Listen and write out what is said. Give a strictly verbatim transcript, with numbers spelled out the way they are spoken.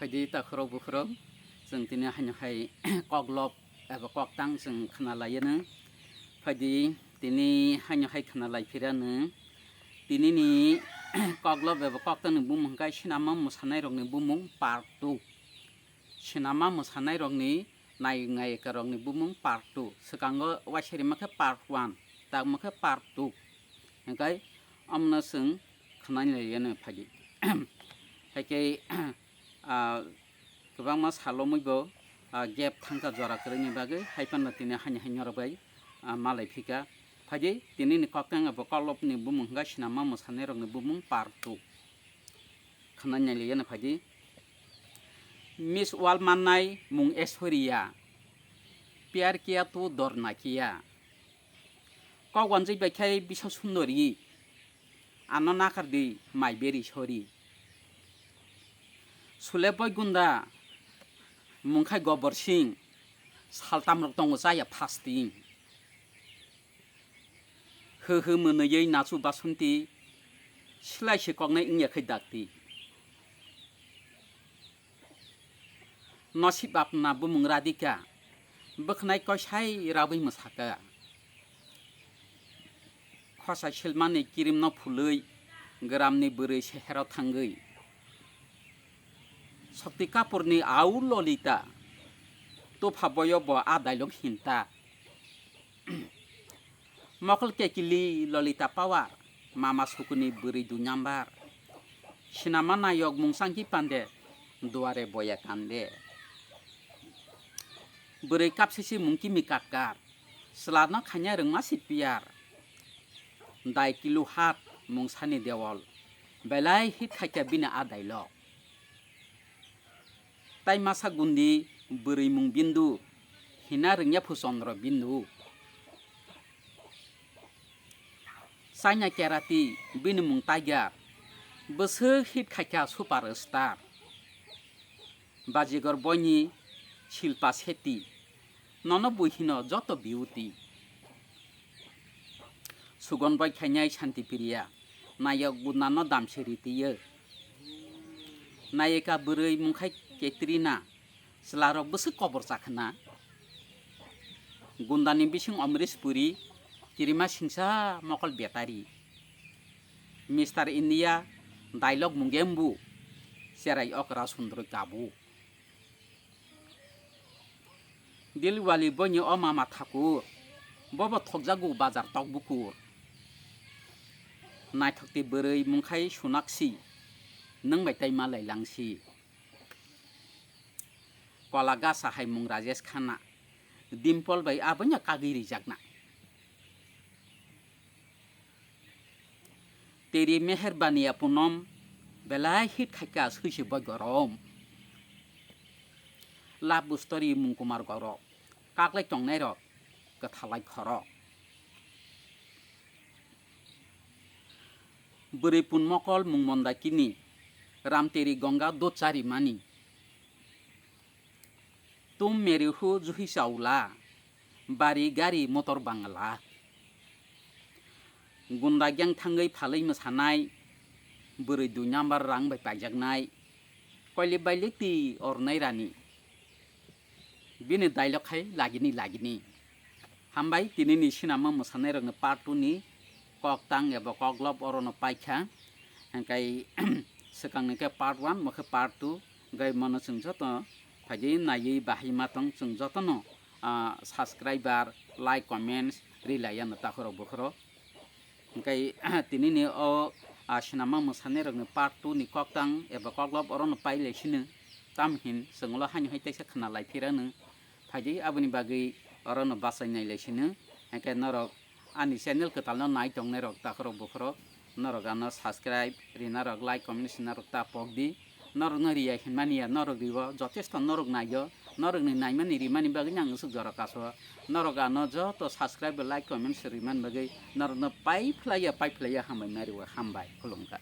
Di takhorok bukhorok, chwng tini haino hai koklop eba koktang chwng khna laiyano. Phaidi tini haino hai khna lai phirano. Tinini koklop eba koktangni bumung hwnkhe sinama mwsanairokni bumung part two. Sinama mwsanairokni nayok nayikarokni bumung part two. Swkango waisa rima khe part one, tamo khe part two. Hwnkhe omono chwng khwnani laiyano phaidi. Haikhe, ah, kwbangma salo muibo, ah, gap thangkha jora kwrwini bagwi, hai phano tini haini hai norok bai, ah, malai phika. Phaidi tinini koktang abo koklopni bumung hwnkha sinama mwsanairokni bumung part two. Khwnani laiyano phaidi. Miss World mannai mung Aishwarya, pyar kiya tu dorna kiya. Kok wanjwi bai khai bisa sundori, ano nakar di mai beri sori. Sule boi gunda mung khai Gobor Singh, saltamrok tongo chaya fasting. Hwhw mwnwiwi nachu Basanti, silai se koknai wngya khai dakti. Nosib apna bumung Radhika, bwkhnai koisai rabwi mwsaka. Khosai silmani kirimno phulwi, gramni bwrwi sehero thangwi. Shakti Kapurni au Lolita, tupha boyo bo a dialogue hinta. Mokol kekili Lolita Pawar, mama sukuni bwrwi dui number. Sinama nayok mungsangki pande, duare boya kande. Bwrwi kapsisi mungkimi katkar, chwlano khaina rwngma si piyar. Dai kilu hat mungsani dewol, belai hit khaikha bini a dialogue. Tai masa gundi bwrwi mung Bindu, hina rwngya phu Chandra Bindu. China karate bini mung Tiger, bwswk hit khaikha super star. Bajigor boini Shilpa Shetty, nono bui hino joto beauty. Sugon bai khainai Shanti Priya, nayok gundano damseri tiyo. Nayika bwrwi mungkhai Katrina, chwlarok bwswk kobor chakhwna. Gundani bising Amrish Puri, kirima singsa mokol betari. Mister India, dialogue munggembu, cherai okra sundroi kabu. Dilwali boini o mama thakur, bobo thokjago bazar tok bukur. Naithokti bwrwi mungkhai Sonakshi, nwng bai tai malai langsi. Kola gasa hai mung Rajesh Khanna, Dimple bai aboino kagwi rijakna. Teri meherbani ya Punom, belai hit khaikha sui se boi gorom. Love story mung Kumar Gaurav, kaklai tongnai rok, kwthalai khorok. Bwrwi pun mokol mung Mondakini, Ram Teri Ganga dot charimani. Tum meri hu juhi chaula, bari gari motor bangla. Gunda gang thangwi phalwi mwsanai, bwrwi dui number rang bai paijaknai, koilip bailip ti ornai rani. Bini dialogue khai lagini lagini. Hambai tinini sinama mwsanairokni part two ni koktang eba koklop orono paikha. Hingkai swkangni khe part one, mo khe part two. Hingkai mono chwng joto phaidi naiwi bahai ma tong, chwng jotono, ah, subscriber, like, comments rilaiya no takhorok bukhorok. Hingkai tinini o, ah, sinama mwsanairokni part two ni koktang eba koklop orono pailai sino. Tamhin chwng ulo haino hai teisa khna lai phirano. Phaidi aboni bagwi orono bachai nai lai sino. Hingke norok ani channel kwtalno nai tongnairok takhorok bukhorok, norok ano subscribe rinarok, like, comment sinarok ta pokdi. Norokno riya hinmani ya, norok riwo, jotesto norok naiyo, norokni naimani rimani bagwi ang aswk jora kaso. Norok ano joto subscribe, like, comment rimani bagwi norokno pai phlaiya, pai phlaiya hambai ma riwo, hambai, khulumkha.